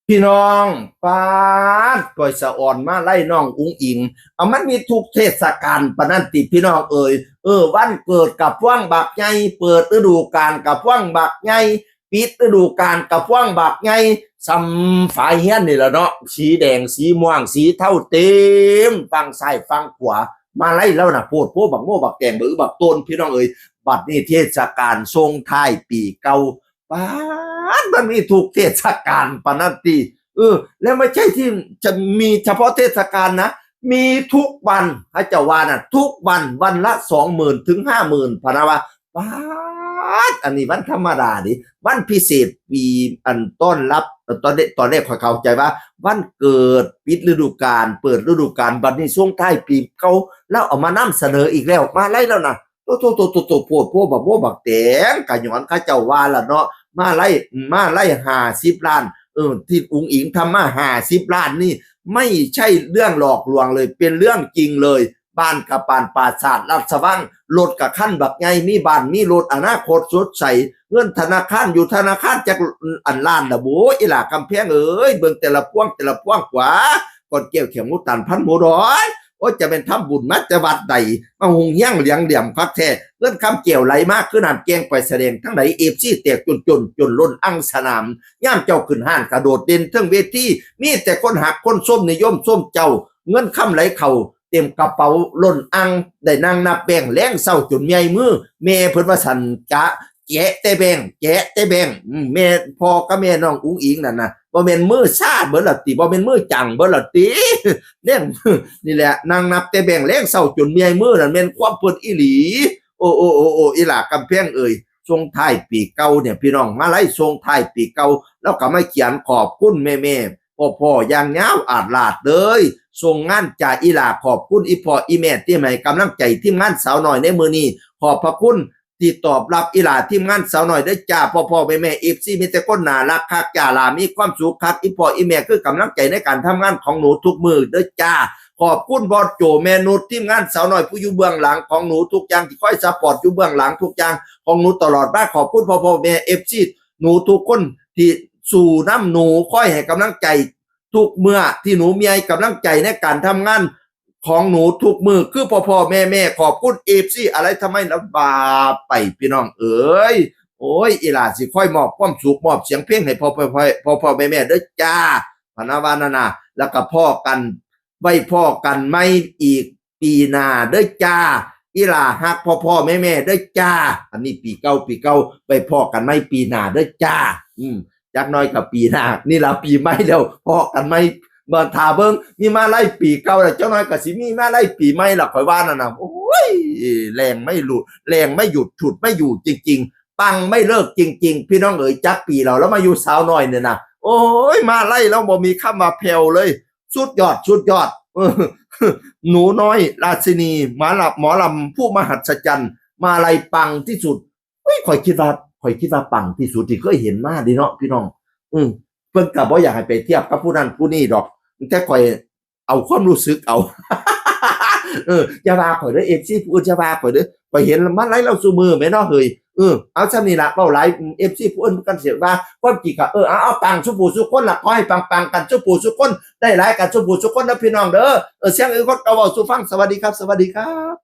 ພີ່ນ້ອງ ປາດ ຂ້ອຍສະອອນມາໄລ່ນ້ອງອຸ້ງອິງ ເອົາ ມັນມີທຸກເທດສະການປານນັ້ນຕິພີ່ນ້ອງເອີຍ? ເອີ ວັນເກີດກະພວງບັກໃຫຍ່ ເປີດລະດູການກະພວງບັກໃຫຍ່ ປິດລະດູການກະພວງບັກໃຫຍ່ ສ່ຳຝາເຮືອນນີ້ລະເນາະ ສີແດງ ສີມ່ວງ ສີເທົາ ເຕັມຝັ່ງຊ້າຍຝັ່ງຂວາ ມາໄລ່ລາວນະ ໂພດໂພ ບັກໂມ ບັກແຕງ ບັກອຶ ບັກໂຕນ ພີ່ນ້ອງເອີຍ. ບັດນີ້ເທດສະການສົ່ງທ້າຍປີເກົ່າ ປາດ ມັນມີທຸກເທດສະການປານນັ້ນຕິ. ເອີ ແລ້ວບໍ່ໃຊ່ທີ່ຈະມີສະເພາະເທດສະການນະ ມີທຸກວັນ ເຂົາເຈົ້າວ່ານະ ທຸກວັນ ວັນລະສອງໝື່ນເຖິງຫ້າໝື່ນ ພະນະວ່າ ປາດ ອັນນີ້ວັນທຳມະດາເດ້ ວັນພິເສດປີ ອັນຕ້ອນຮັບ ຕອນແລກ ຕອນແລກຂ້ອຍເຂົ້າໃຈວ່າວັນເກີດ ປິດລະດູການ ເປີດລະດູການ ບັດນີ້ສົ່ງທ້າຍປີເກົ່າ ລາວເອົາມານຳສະເໜີອີກແລ້ວ ມາໄລ່ລາວນະ ໂຕ ໂຕ ໂຕ ໂຕ ໂພດໂພ ບັກໂມ ບັກແຕງ ກະຍ້ອນເຂົາເຈົ້າວ່າລະເນາະ ມາໄລ່ ມາໄລ່ຫ້າສິບລ້ານ ເອີ ທີ່ອຸ້ງອິງທຳມາຫ້າສິບລ້ານນີ້ ໄມ່ໃຊ່ເລື່ອງຫຼອກລວງເລີຍ ເປັນເລື່ອງຈິງເລີຍ. ບ້ານກະປານປາສາດລາຊະວັງ ລົດກະຄັນບັກໃຫຍ່ ມີບ້ານມີລົດ ອະນາຄົດສົດໃສ ເງິນທະນາຄານຢູ່ທະນາຄານຈັກອັນລ້ານລະໂບ ອີ່ຫຼ້າກຳແພງເອີຍ ເບິ່ງແຕ່ລະພວງ ແຕ່ລະພວງກວ່າ ກ່ອນແກ້ວແຂວໝູຕັນພັນໝູດອຍ ໂອ້ຍ ຈະແມ່ນທຳບຸນມາແຕ່ວັດໃດ ມາຮຸ່ງຮວງຫຼຽງຫຼຽມຄັກແທ້ ເງິນຄຳແກ້ວໄຫຼມາຄືນ້ຳແກ່ງ ໄປສະແດງທາງໃດ ເອັຟຊີ ແຕກຈົນໆ ຈົນລົ້ນອັ່ງສະໜາມ ຍາມເຈົ້າຂຶ້ນຮ້ານກະໂດດເດັ່ນເທິງເວທີ ມີແຕ່ຄົນຮັກຄົນຊົມ ນິຍົມຊົມເຈົ້າ ເງິນຄຳໄຫຼເຂົ້າເຕັມກະເປົາລົ້ນອັ່ງ ໄດ້ນັ່ງນັບແບງແລງເຊົ້າຈົນເມື່ອຍມື ແມ່ເພິ່ນວ່າຊັ້ນ ຈະແຈະແຕ່ແບງ ແຈະແຕ່ແບງ ອືມ ແມ່ ພໍ່ກັບແມ່ນ້ອງອຸ້ງອິງນັ້ນນະ ບໍ່ແມ່ນມືຊາເບິດລະຕິ ບໍ່ແມ່ນມືຈັງເບິດລະຕິ ແນມ ນີ້ແຫຼະ ນັ່ງນັບແຕ່ແບງແລງເຊົ້າຈົນເມື່ອຍມື ນັ້ນແມ່ນຄວາມເພິ່ນອີ່ຫຼີ. ໂອ້ ໂອ້ ໂອ້ ໂອ້ ອີ່ຫຼ້າກຳແພງເອີຍ ສົ່ງທ້າຍປີເກົ່າເນຍ ພີ່ນ້ອງ ມາໄລ່ສົ່ງທ້າຍປີເກົ່າ ລາວກະມາຂຽນຂອບຄຸນແມ່ໆ ພໍ່ໆ ຢ່າງຍາວອາດຫຼາດເລີຍ ສົ່ງງານຈາກອີ່ຫຼ້າ ຂອບຄຸນອີ່ພໍ່ອີ່ແມ່ທີ່ໃຫ້ກຳລັງໃຈທີມງານສາວນ້ອຍໃນມື້ນີ້ ຂອບພະຄຸນທີ່ຕອບຮັບອີ່ຫຼ້າທີມງານສາວນ້ອຍເດີ້ຈ້າ ພໍ່ໆ ແມ່ໆ ເອັຟຊີ ມີແຕ່ຄົນໜ້າຮັກຄັກຈ້າ ຫຼ້າມີຄວາມສຸກຄັກ ອີ່ພໍ່ອີ່ແມ່ຄືກຳລັງໃຈໃນການທຳງານຂອງໜູທຸກມື້ເດີ້ຈ້າ ຂອບຄຸນບອສໂຈ ແມ່ນຸດ ທີມງານສາວນ້ອຍຜູ້ຢູ່ເບື້ອງຫຼັງຂອງໜູທຸກຢ່າງ ທີ່ຄອຍຊັບພອດຢູ່ເບື້ອງຫຼັງທຸກຢ່າງຂອງໜູຕະຫຼອດມາ ຂອບຄຸນພໍ່ໆ ແມ່ໆ ເອັຟຊີ ໜູທຸກຄົນທີ່ສູ້ນຳໜູ ຄອຍໃຫ້ກຳລັງໃຈ ທຸກເມື່ອທີ່ໜູມີໃຫ້ກຳລັງໃຈໃນການທຳງານຂອງໜູທຸກມື້ ຄືພໍ່ໆ ແມ່ໆ ຂອບຄຸນເອັຟຊີ ອາໄລທຳໄມລະວ່າໄປ ພີ່ນ້ອງເອີຍ. ໂອ້ຍ ອີ່ຫຼ້າຊິຄອຍມອບຄວາມສຸກ ມອບສຽງເພງໃຫ້ພໍ່ໆ ແມ່ໆ ເດີ້ຈ້າ ພະນະວ່ານັ້ນນະ ລະກະພໍ້ກັນ ໄວ້ພໍ້ກັນໃໝ່ອີກປີໜ້າເດີ້ຈ້າ ອີ່ຫຼ້າຮັກພໍ່ໆ ແມ່ໆ ເດີ້ຈ້າ. ອັນນີ້ປີເກົ່າ ປີເກົ່າ ໄວ້ພໍ້ກັນໃໝ່ປີໜ້າເດີ້ຈ້າ ອືມ ຈັກໜ້ອຍກະປີໜ້ານີ້ລະ ປີໃໝ່ແລ້ວ ພໍ້ກັນໃໝ່ ມາຖ້າເບິ່ງ ມີມາໄລ່ປີເກົ່າແລ້ວ ຈັກໜ້ອຍກະຊິມີມາໄລ່ປີໃໝ່ລະ ຂ້ອຍວ່ານັ້ນນະ. ໂອ້ຍ ແລງໄມ່ຫຼຸດ ແລງໄມ່ຢຸດ ຊຸດໄມ່ຢູ່ຈິງໆ ປັງໄມ່ເລີກຈິງໆ ພີ່ນ້ອງເອີຍ. ຈັກປີແລ້ວ ລາວມາຢູ່ສາວນ້ອຍນີ້ນະ ໂອ້ຍ ມາໄລ່ລາວບໍ່ມີຄຳວ່າແຜ່ວເລີຍ ສຸດຍອດ ສຸດຍອດ ເອີ ໜູນ້ອຍລາຊິນີ ໝໍລຳ ໝໍລຳຜູ້ມະຫັດສະຈັນ ມາໄລ່ປັງທີ່ສຸດ. ເອີຍ ຂ້ອຍຄິດວ່າ ຂ້ອຍຄິດວ່າປັງທີ່ສຸດທີ່ເຄີຍເຫັນມາເດເນາະ ພີ່ນ້ອງ. ອື ເພິ່ນກະບໍ່ຢາກໃຫ້ໄປທຽບກັບຜູ້ນັ້ນຜູ້ນີ້ດອກ ແຕ່ຂ້ອຍເອົາຄວາມຮູ້ສຶກເອົາ ເອີ ຢ່າວ່າຂ້ອຍເດີ້ ເອັຟຊີ ຜູ້ອື່ນຢ່າວ່າຂ້ອຍເດີ້ ຂ້ອຍເຫັນມາໄລ່ລາວຊຸມື້ແມ່ນເນາະເຮີ້ຍ. ເອີ ເອົາສ່ຳນີ້ລະ ເວົ້າຫຼາຍ ເອັຟຊີ ຜູ້ອື່ນເພິ່ນກະຊິວ່າ ຄວາມຈິງກະ ເອີ ເອົາ ເອົາ ປັງຊຸຜູ້ຊຸຄົນລະ ຂໍໃຫ້ປັງໆ ກັນຊຸຜູ້ຊຸຄົນ ໄດ້ຫຼາຍກັນຊຸຜູ້ຊຸຄົນເດີ້ ພີ່ນ້ອງເດີ້. ເອີ ສຽງອື່ນຄົນກະເວົ້າສູ່ຟັງ ສະຫວັດດີຄັບ ສະຫວັດດີຄັບ.